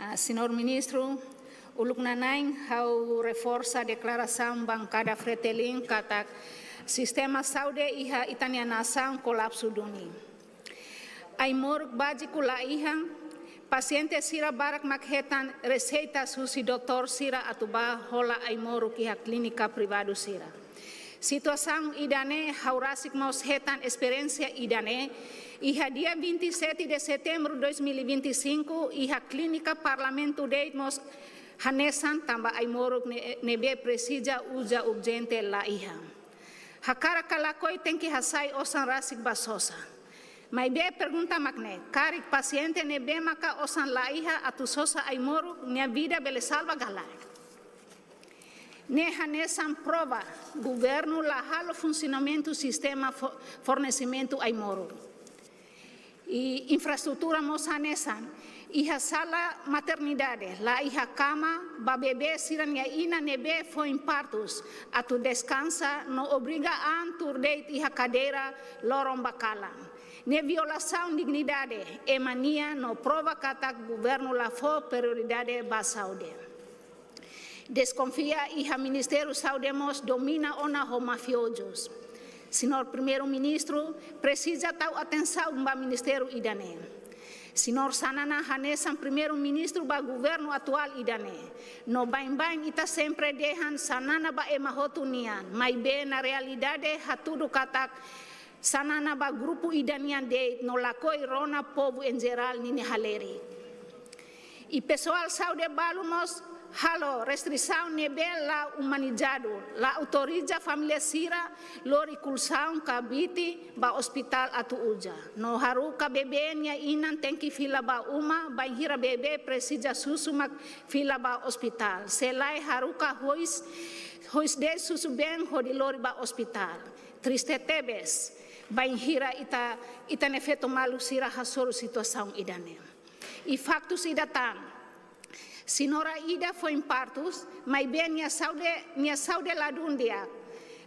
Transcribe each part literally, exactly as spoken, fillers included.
Ah, Señór Ministru, uluk nana'in ha'u reforsa deklarasaun bankada Fretilin katak sistema saúde iha ita-nia nasaun kolapsu duni. Ai-moruk báziku la iha, pasiente sira barak mak hetan reseita husi doutór sira atu bá hola ai-moruk iha klínika privadu sira. Situasaun ida-ne'e ha'u rasik mós hetan esperiénsia ida-ne'e, iha dia vinte e sete de setembro dois mil e vinte e cinco, iha klínika Parlamentu de'it mós hanesan tanba ai-moruk ne-, ne'ebé presiza uza urjente la iha. Hakarak ka lakohi tenke hasai osan rasik ba sosa. Maibé pergunta mak ne'e, karik pasiente ne'ebé maka osan la iha atu sosa ai-moruk, nia vida bele salva ka lae? Ne'e hanesan prova, governu la halo funsionamentu sistema fo-, fornesimentu ai-moruk. I infraestrutura mós hanesan, iha sala maternidade la iha kama ba bebé sira-nia inan ne'ebé foin partus atu deskansa no obriga an tuur de'it iha kadeira loron ba kalan. Ne'e violasaun dignidade ema nian no prova katak governu la fó prioridade ba saúde. Deskonfia iha Ministériu Saúde mós domina ona ho mafiozus. Señór Primeiru-Ministru presiza tau atensaun ba ministériu ida-ne'e. Señór Xanana hanesan Primeiru-Ministru ba governu atuál ida-ne'e. No baibain ita sempre dehan Xanana ba ema hotu nian, maibé na realidade hatudu katak Xanana ba grupu ida nian de'it no lakohi rona povu em geral ninia halerik. I pesoál saúde balu mós halo restrisaun ne'ebé la umanizadu, la autoriza família sira lori kolxaun ka biti ba ospitál atu uza. No haruka bebé nia inan tenke fila ba uma, bainhira bebé presiza susu mak fila ba ospitál. Se lae haruka hois, hois de'it susu-been hodi lori ba ospitál. Triste tebes, bainhira ita, ita-nia feto maluk sira hasoru situasaun ida-ne'e. I faktus ida tan, señora ida foin partus, maibé nia saúde, nia saúde ladún di'ak,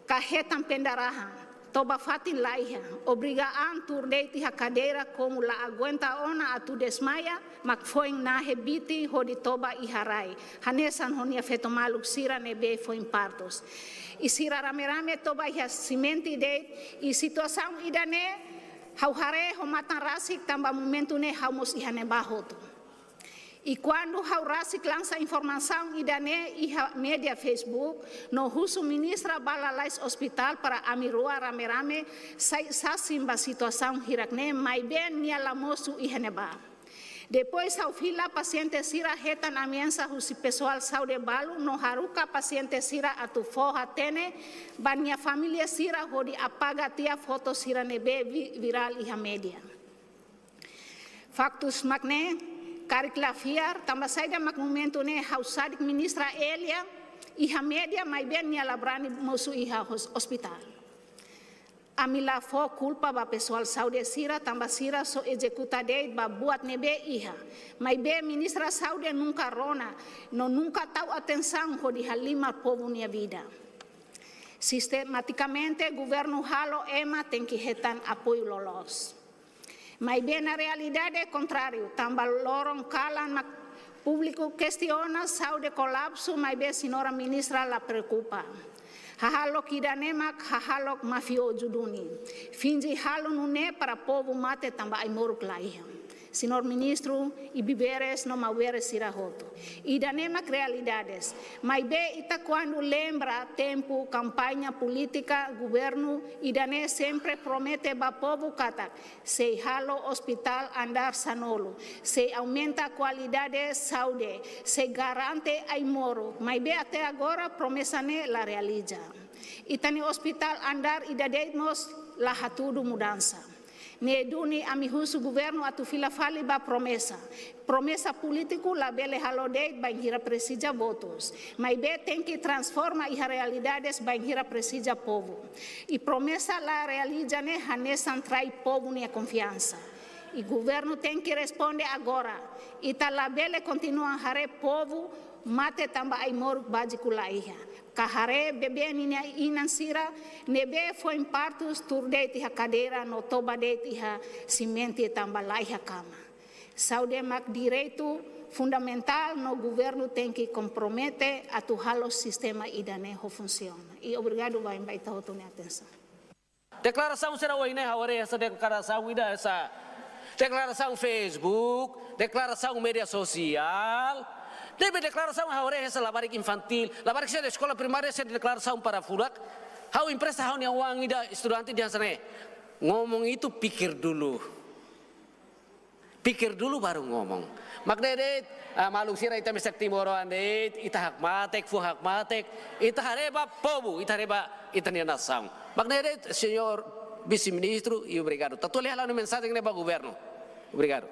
ka hetan pendarahan, toba-fatin la iha, obriga an tuur de'it iha kadeira komu la aguenta ona atu desmaia, mak foin nahe biti hodi toba iha rai, hanesan ho nia feto maluk sira ne'ebé foin partus. I sira rame-rame toba iha simente de'it, i situasaun ida-ne'e ha'u haree ho matan rasik tanba momentu ne'e ha'u mós iha ne'ebá hotu. I kuandu ha'u rasik lansa informasaun ida-ne'e iha média Facebook, no husu ministra bá lalais ospitál para ami rua rame-rame sai sasin ba situasaun hirak-ne'e, maibé nia la mosu iha ne'ebá. Depois ha'u fila pasiente sira hetan ameasa husi pesoál saúde balu no haruka pasiente sira atu fó hatene ba nia família sira hodi apaga tiha foto sira ne'ebé vi-, virál iha média. Faktus mak ne'e, karik la fiar, tanba saida mak momentu ne'e ha'u sadik ministra Elia iha média, maibé nia la brani mosu iha hos-, ospitál. Ami la fó kulpa ba pesoál saúde sira, tanba sira só ezekuta de'it ba buat ne'ebé iha. Maibé ministra saúde nunka rona, no nunka tau atensaun hodi halimar povu nia vida. Sistematikamente, governu halo ema tenke hetan apoiu loloos. Maibé na realidade kontráriu, tanba loron kalan mak públiku kestiona saúde kolapsu, maibé señora ministra la preokupa. Hahalok ida-ne'e mak hahalok mafiozu duni. Finje halo nune'e para povu mate tanba ai-moruk la iha. Señór Ministru, Ibiberes no Maueres sira hotu. Ida-ne'e mak realidades. Maibé ita kuandu lembra tempu kampaña polítika governu, ida-ne'e sempre promete ba povu katak sei halo ospitál andár sanulu, sei aumenta kualidade saúde, sei garante ai-moruk. Maibé até agora promesa ne'e la realiza. Ita-nia ospitál andár ida de'it mós la hatudu mudansa. Ne'e duni ami husu governu atu fila fali ba promesa. Promesa polítiku labele halo de'it bainhira presiza votus. Maibé tenke transforma iha realidades bainhira presiza povu. I promesa la realiza ne'e hanesan trai povu nia konfiansa. I governu tenke responde agora. Ita labele kontinua haree povu mate tanba ai-moruk báziku la iha. Ka haree bebé ninia inan sira ne'ebé foin partus tuur de'it iha kadeira no toba de'it iha simente tanba la iha kama. Saúde mak direitu Fundamentál no governu tenke kompromete atu halo sistema ida-ne'e ho funsiona. I obrigadu ba ita hotu nia atensaun. Deklarasaun sira ohin ne'e ha'u haree hanesan deklarasaun ida hanesan deklarasaun Facebook, deklarasaun média sosiál. Ne'ebé deklarasaun ha'u haree hanesan labarik infantíl, labarik sira eskola primária sira deklarasaun para furak. Ha'u empresta ha'u-nia oan ida estudante dehan hanesan ne'e: ngomong itu pikir dulu. Pikir dulu baru ngomong. Mak ne'e de'it, ah, maluk sira, ita mesak timoroan de'it, ita hakmatek, fuan hakmatek, ita haree ba povu, ita haree ba ita-nia nasaun. Mak ne'e de'it, señór Vise-Ministru, i obrigadu. Atu lee hela nia mensajen ne'e ba governu. Obrigadu.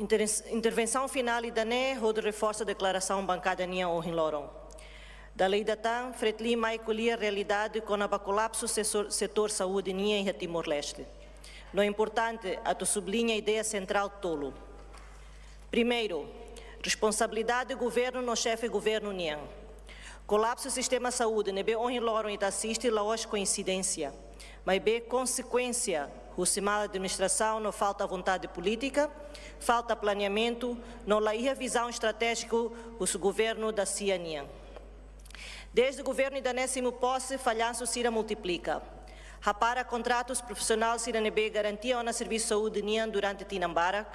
Interes-, intervensaun finál ida-ne'e hodi reforsa deklarasaun bankada nian ohin loron. Dala ida tan, Fretilin mai ko'alia realidade kona-ba kolapsu sesor-, setór saúde nian iha Timor-Leste. No importante atu subliña ideia sentrál tolu. Primeiru, responsabilidade governu no xefe governu nian. Kolapsu sistema saúde ne'ebé ohin loron ita asiste la'ós koinsidénsia, maibé konsekuénsia husi mal administrasaun no falta vontade polítika, falta planeamentu, no la iha vizaun estratéjiku husi governu da-sia nian. Dezde governu ida-ne'e simu pose, fallansu sira multiplika. Hapara kontratu profisionál sira ne'ebé garantia ona servisu saúde nian durante tinan barak.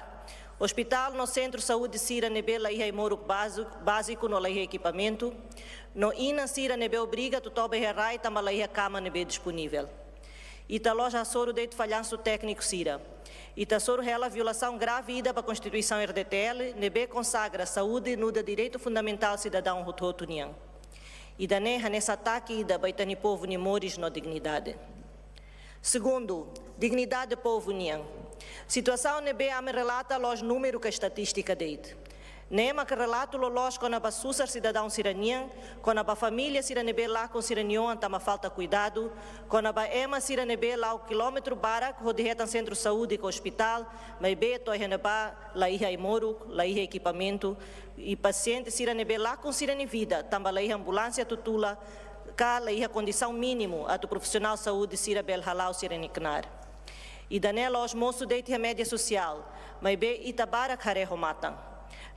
Ospitál no sentru saúde sira ne'ebé la iha ai-moruk bázi-, báziku no la iha ekipamentu. No inan sira ne'ebé obriga atu toba iha rai tanba la iha kama ne'ebé disponivel. Ita la'ós hasoru de'it fallansu tékniku sira. Ita hasoru hela violasaun grave ida ba Konstituisaun R D T L, ne'ebé konsagra saúde nu'udar direitu fundamentál sidadaun hotu-hotu nian. Ida-ne'e hanesan atake ida ba ita-nia povu nia moris no dignidade. Segundu, dignidade povu nian. Situasaun ne'ebé ami relata la'ós númeru ka estatístika de'it. Ne'e mak relatu loloos kona-ba susar sidadaun sira-nian, kona-ba família sira ne'ebé lakon sira-nia oan tanba falta kuidadu, kona-ba ema sira ne'ebé la'o kilómetru barak hodi hetan sentru saúde ka ospitál, maibé to'o iha ne'ebá la iha ai-moruk, la iha ekipamentu, i pasiente sira ne'ebé lakon sira-nia vida tanba la iha ambulánsia atu tula, ka la iha kondisaun mínimu atu profisionál saúde sira bele hala'o sira-nia knaar. Ida-ne'e la'ós mosu de'it iha média sosiál, maibé ita barak haree ho matan.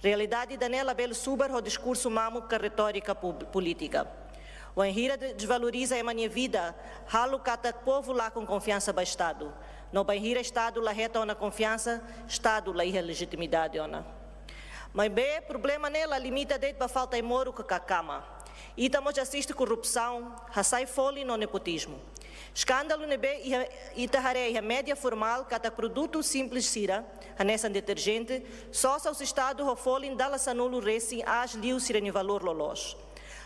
Realidade ida-ne'e labele subar ho diskursu mamuk ka retórika pub-, polítika. Wainhira de-, desvaloriza ema nia vida, halo katak povu lakon konfiansa ba Estadu. No bainhira Estadu la hetan ona konfiansa, Estadu la iha lejitimidade ona. Maibé problema ne'e la limita de'it ba falta ai-moruk ka kama. Ita mós asiste korrupsaun, hasai folin no nepotizmu. Eskándalu ne'ebé iha, ita haree iha média formál katak produtu simples sira, hanesan deterjente, sosa husi Estadu ho folin dala sanulu resin aas liu sira-nia valór loloos.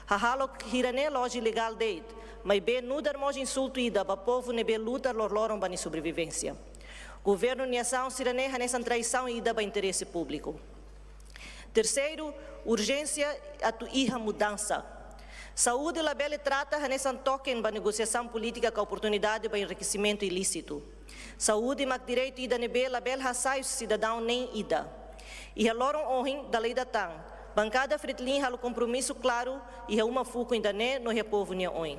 Hahalok hirak ne'e la'ós ilegál de'it, maibé nu'udar mós insultu ida ba povu ne'ebé luta loroloron ba nia sobrevivénsia. Governu nia asaun sira-ne'e hanesan traisaun ida ba interese públiku. Terseiru, urjénsia atu iha mudansa. Saúde labele trata hanesan token ba negosiasaun polítika ka oportunidade ba enrikesimentu ilísitu. Saúde mak direitu ida ne'ebé labele hasai sidadaun nein ida. Iha loron ohin, dala ida tan, bankada Fretilin halo kompromisu klaru iha uma fukun ida-ne'e no iha povu nia oin.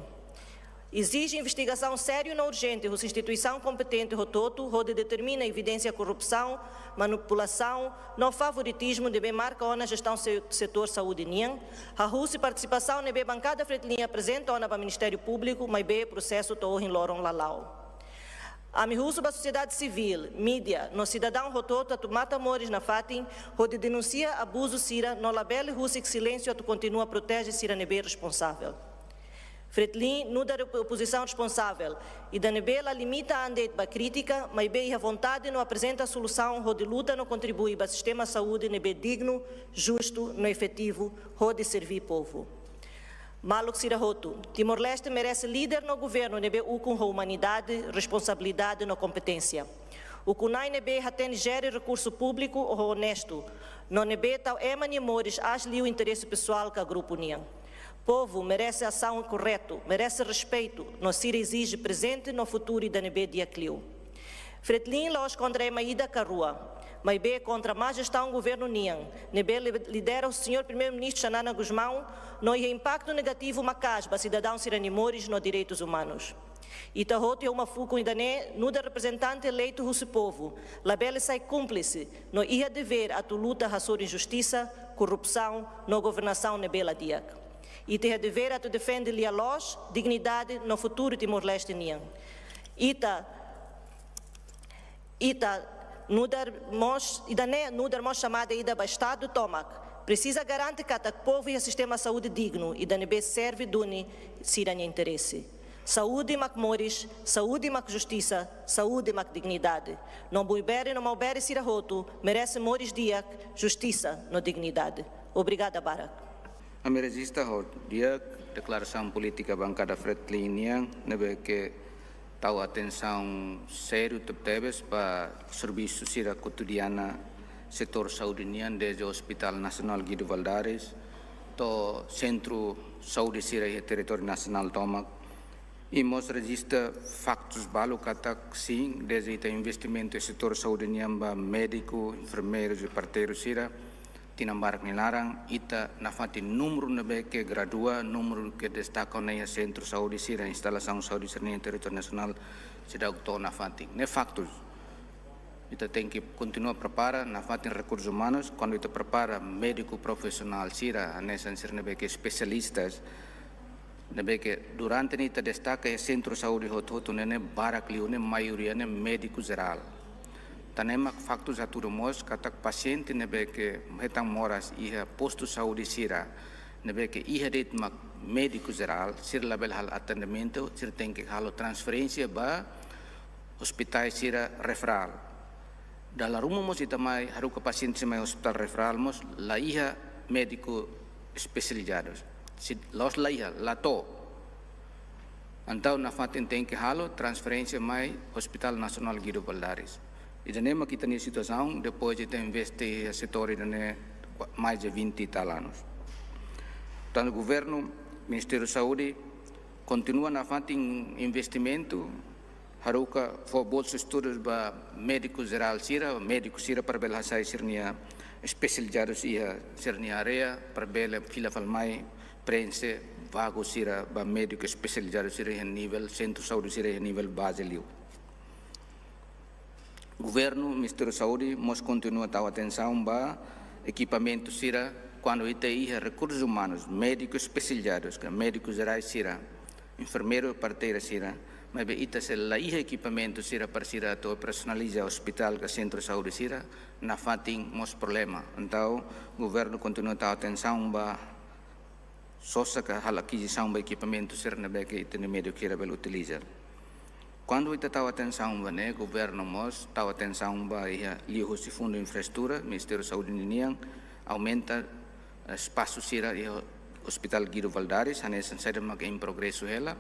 Ezije investigasaun sériu no urjente husi instituisaun kompetente hotu-hotu hodi determina evidénsia korrupsaun, manipulasaun no favoritizmu ne'ebé marka ona jestaun se-, setór saúde nian, hahú husi partisipasaun ne'ebé bankada Fretilin aprezenta ona ba Ministériu Públiku, maibé prosesu to'o ohin loron la la'o. Ami husu ba sosiedade sivíl, mídia no sidadaun hotu-hotu atu matan moris nafatin hodi denunsia abuzu sira no labele husik silénsiu atu kontinua proteje sira ne'ebé responsavel. Fretilin nu'udar opozisaun responsavel, ida ne'ebé la limita an de'it ba krítika, maibé iha vontade no aprezenta solusaun hodi luta no kontribui ba sistema saúde ne'ebé dignu, justu no efetivu, hodi serví povu. Maluk sira hotu, Timor-Leste merese líder no governu ne'ebé ukun ho umanidade, responsabilidade no kompeténsia. Ukun-na'in ne'ebé hatene jere rekursu públiku ho onestu, no ne'ebé tau ema nia moris aas liu interese pesoál ka grupu nian. Povu merese asaun korretu, merese respeitu, no sira ezije prezente no futuru ida ne'ebé di'ak liu. Fretilin la'ós kontra ema ida ka rua, maibé kontra má jestaun governu nian, ne'ebé li-, lidera husi señór Primeiru-Ministru Xanana Gusmão, no iha impaktu negativu maka'as ba sidadaun sira-nia moris no direitus umanus. Ita hotu iha uma fukun ida-ne'e nu'udar reprezentante eleitu husi povu, labele sai kúmplise no iha devér atu luta hasoru injustisa, korrupsaun no governasaun ne'ebé la di'ak. Ita iha devér atu defende lia-loos, dignidade no futuru Timor-Leste nian. Ita, ita nu'udar mós, ida-ne'e nu'udar mós xamada ida ba Estadu tomak, presiza garante katak povu iha sistema saúde dignu, ida ne'ebé serve duni sira-nia interese. Saúde mak moris, saúde mak justisa, saúde mak dignidade. No buibere no maubere sira hotu merese moris di'ak, justisa no dignidade. Obrigada barak. Ami rejista ho di'ak deklarasaun polítika Bankada Fretilin nian, ne'ebé ke tau atensaun sériu tebetebes ba servisu sira kotidiana setór saúde nian, desde Hospital Nasionál Guido Valadares to'o sentru saúde sira iha territóriu nasionál tomak. I mós rejista faktus balu katak sin, desde ita investimentu iha setór saúde nian ba médiku, enfermeiru i parteiru sira, tinan barak nia laran, ita nafatin númeru ne'ebé ke gradua, númeru ke destaka ona iha sentru saúde sira, instalasaun saúde sira-nia territóriu nasionál, seidauk to'o nafatin. Ne'e faktus. Ita tenke kontinua prepara, nafatin rekursus umanus, kuandu ita prepara médiku profisionál sira, hanesan sira ne'ebé ke espesialistas, ne'ebé ke durante ne'e ita destaka iha sentru saúde hotu-hotu ne'e, ne'e barak liu ne'e, maioria ne'e médiku jerál. Tan ne'e mak faktus hatudu mós katak pasiente ne'ebé ke hetan moras iha postu saúde sira, ne'ebé ke iha de'it mak médiku jerál, sira labele halo atendimentu, sira tenke halo transferénsia ba ospitál sira referál. Dala ruma mós ita mai haruka pasiente sira mai ospitál referál mós la iha médiku espesializadu. Se la'ós la iha, la to'o. Entaun nafatin tenke halo transferénsia mai Hospital Nasionál Guido Valadares. Ida-ne'e mak ita-nia situasaun, depois de ita investe iha setór ida-ne'e mais de vinte e tal anos. Portantu, governu, Ministériu Saúde, kontinua nafatin investimentu, haruka fó bolsa estudus ba médiku jerál sira, médiku sira para bele hasai sira-nia espesializadus iha sira-nia área, para bele fila fali mai preenxe vaga sira ba médiku espesializadu sira iha nivel sentru saúde sira iha nivel baze liu. Governu, Ministériu Saúde, mós kontinua tau atensaun ba ekipamentu sira, kuandu ita iha rekursus umanus, médiku espesializadus, ka médiku jerais sira, enfermeiru, parteira sira, maibé ita se la iha ekipamentu sira para sira atu operasionaliza ospitál ka sentru saúde sira, nafatin mós problema. Entaun, governu kontinua tau atensaun ba sosa ka halo akizisaun ba ekipamentu sira ne'ebé ke ita-nia médiku sira bele utiliza. Kuandu ita tau atensaun ba ne'e, governu mós tau atensaun ba iha liuhusi fundu infraestrutura, Ministériu Saúde ninian, aumenta, eh, espasu sira iha Hospital Guido Valadares, hanesan saida mak em progresso hela.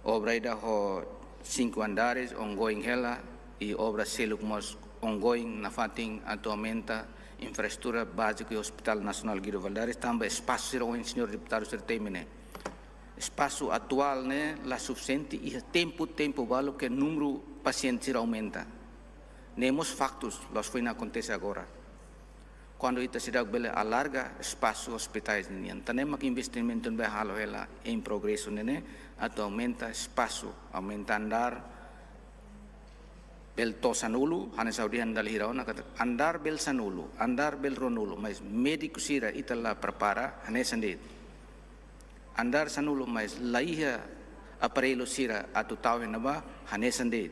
Obra ida ho cinco andares, ongoing hela, i obra seluk mós ongoing nafatin atu aumenta infraestrutura báziku iha Hospital Nasionál Guido Valadares, tanba espasu sira ohin señór deputadu sira temi ne'e. Espasu atuál ne'e la sufisiente iha tempu, tempu balu ke númeru pasiente sira aumenta. Ne'e mós faktus, la'ós foin akontese agora. Kuandu ita seidauk bele alarga espasu ospitais ninian. Tan ne'e mak investimentu ne'ebé halo hela em progresso ne'e ne'e, atu aumenta espasu, aumenta andár, bele to'o sanulu, hanesan ha'u dehan dala hira ona katak andár bele sanulu, andár bele ruanulu, mas médiku sira ita la prepara, hanesan de'it. Andár sanulu, mas la iha aparellu sira atu tau iha ne'ebá, hanesan de'it.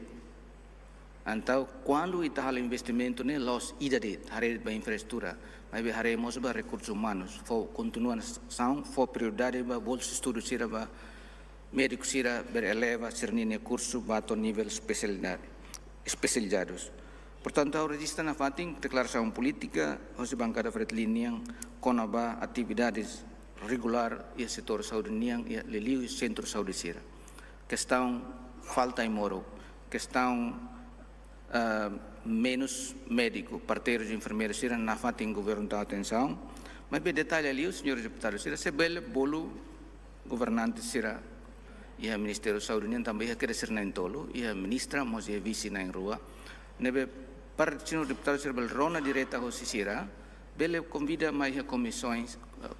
Entaun, kuandu ita halo investimentu ne'e la'ós ida de'it, haree ba infraestrutura, maibé haree mós ba rekursus umanus, fó kontinuasaun, fó prioridade ba bolsa estudu sira ba médiku sira bele eleva sira-nia kursu ba to'o nivel espesialidade, espesializadus. Portantu, ha'u rejista nafatin deklarasaun polítika hosi Bankada Fretilin nian kona-ba atividades regulár iha setór saúde nian iha liuliu sentru saúde sira. Kestaun falta ai-moruk, kestaun, ah, menus médiku, parteiru, enfermeiru sira nafatin governu tau atensaun. Maibé detalle liu, señór deputadu sira, se bele bolu governante sira iha Ministériu Saúde nian tanba iha kedas sira na'in-tolu, iha ministra mós iha vise na'in-rua. Ne'ebé para señór deputadu sira bele rona direta hosi sira, bele konvida mai iha komisaun, eh,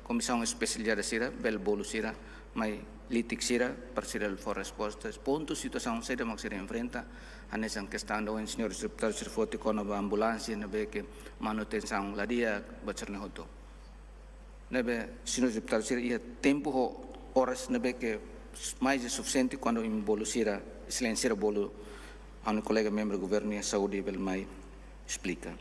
komisaun espesializada sira, bele bolu sira mai litik sira, para sira fó resposta, pontu situasaun saida mak sira enfrenta, hanesan kestaun ida ohin señores deputadu sira foti kona-ba ambulánsia ne'ebé ke manutensaun la di'ak, buat sira-ne'e hotu. Ne'ebé señores deputadu sira iha tempu ho oras ne'ebé ke mais de sufisiente kuandu imi bolu sira, exelénsia sira bolu ha'u-nia kolega membru governu iha saúde bele mai esplika.